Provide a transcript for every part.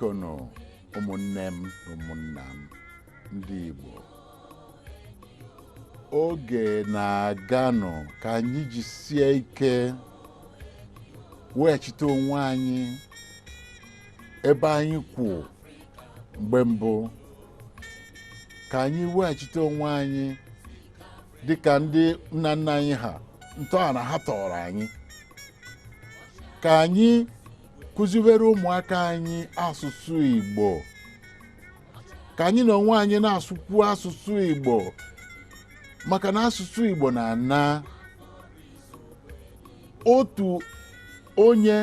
Bikonu, ụmụnne m na ụmụnna m ndị Igbo, oge na-aganụ. Ka anyị jisie ike weghachite onwe anyị ebe anyị kwụ mgbe mbụ, ka anyị weghachite onwe anyị dịka ndị nna nna anyị ha, ntọala ha tọrọ anyị, ka anyị kụziwere ụmụaka anyị asụsụ Igbo, ka anyị na onwe anyị na-asụkwu asụsụ Igbo, maka na asụsụ Igbo na-ana. Otu onye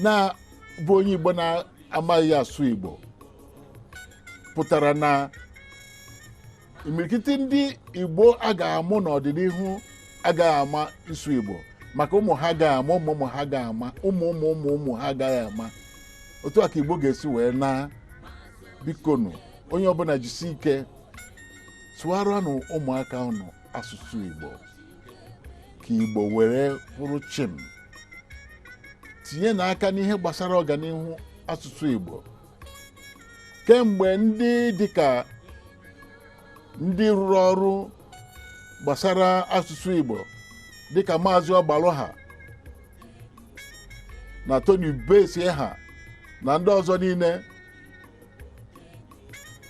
na-bụ onye Igbo na-amaghị asụ Igbo pụtara na imirikiti ndị Igbo a ga-amụ n'ọdịnihu agaghị ama ịsụ Igbo, maka ụmụ ha agaghị ama, ụmụ ụmụ ha agaghị ama, ụmụ ụmụ ụmụ ụmụ ha agaghị ama. Otu a ka Igbo ga-esi wee na. Bikonu, onye ọbụla jisi ike sụaranụ ụmụaka unu asụsụ Igbo, ka Igbo were kwụrụ chịm. Tinye n'aka n'ihe gbasara ọganihu asụsụ Igbo. Kemgbe ndị dịka ndị rụrụ ọrụ gbasara asụsụ Igbo, dịka Maazị Ọgbalụ ha na Tony Ubesie ha na ndị ọzọ niile,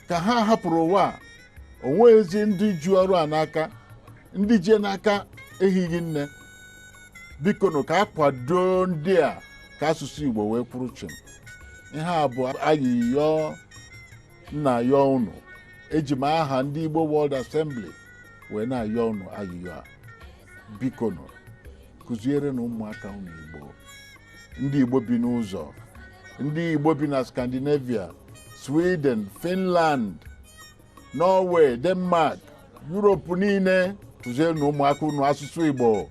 ka ha hapụrụ ụwa a, onweghịzi ndị ji ọrụ a n'aka, ndị ji n'aka ehighị nne. Bikonu, ka a kwado ndị a ka asụsụ Igbo wee kwụrụ chịm. Ihe a bụ ayịyọ nna ayọ unu. Eji m aha ndị Igbo World Assembly wee na-ayọ unu ayịyọ a. Bikonu, kụziere na ụmụaka unu Igbo. Ndị Igbo bi n'ụzọ, ndị Igbo bi na Scandinavia, Sweden, Finland, Norway, Denmark, Europe niile, kụziere na ụmụaka unu asụsụ Igbo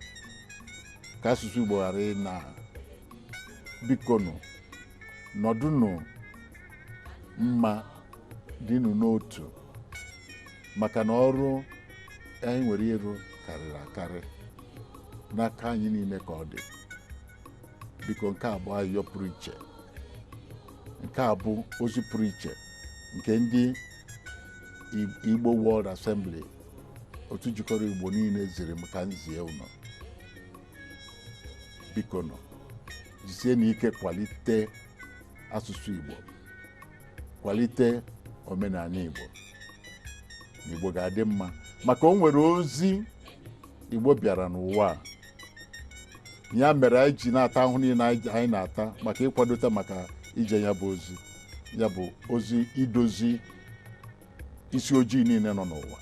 ka asụsụ Igbo ghara ịna. Bikonu, nọdụnụ mma, dịnụ n'otu, maka na ọrụ anyị nwere ịrụ karịrị akarị. N'aka anyị niile ka ọ dị. Biko, nke a bụ ayịyọ pụrụ iche, nke a bụ ozi pụrụ iche nke ndị Igbo World Assembly, otu jikọrọ Igbo niile, ziri m ka m zie unu. Biko nọ jisie n'ike kwalite asụsụ Igbo, kwalite omenala Igbo. Igbo ga-adị mma, maka o nwere ozi Igbo bịara n'ụwa a. Ya mere anyị ji na-ata ahụhụ niile anyị na-ata maka ịkwadote maka ije ya bụ ozi, ya bụ ozi idozi isi ojii niile nọ n'ụwa.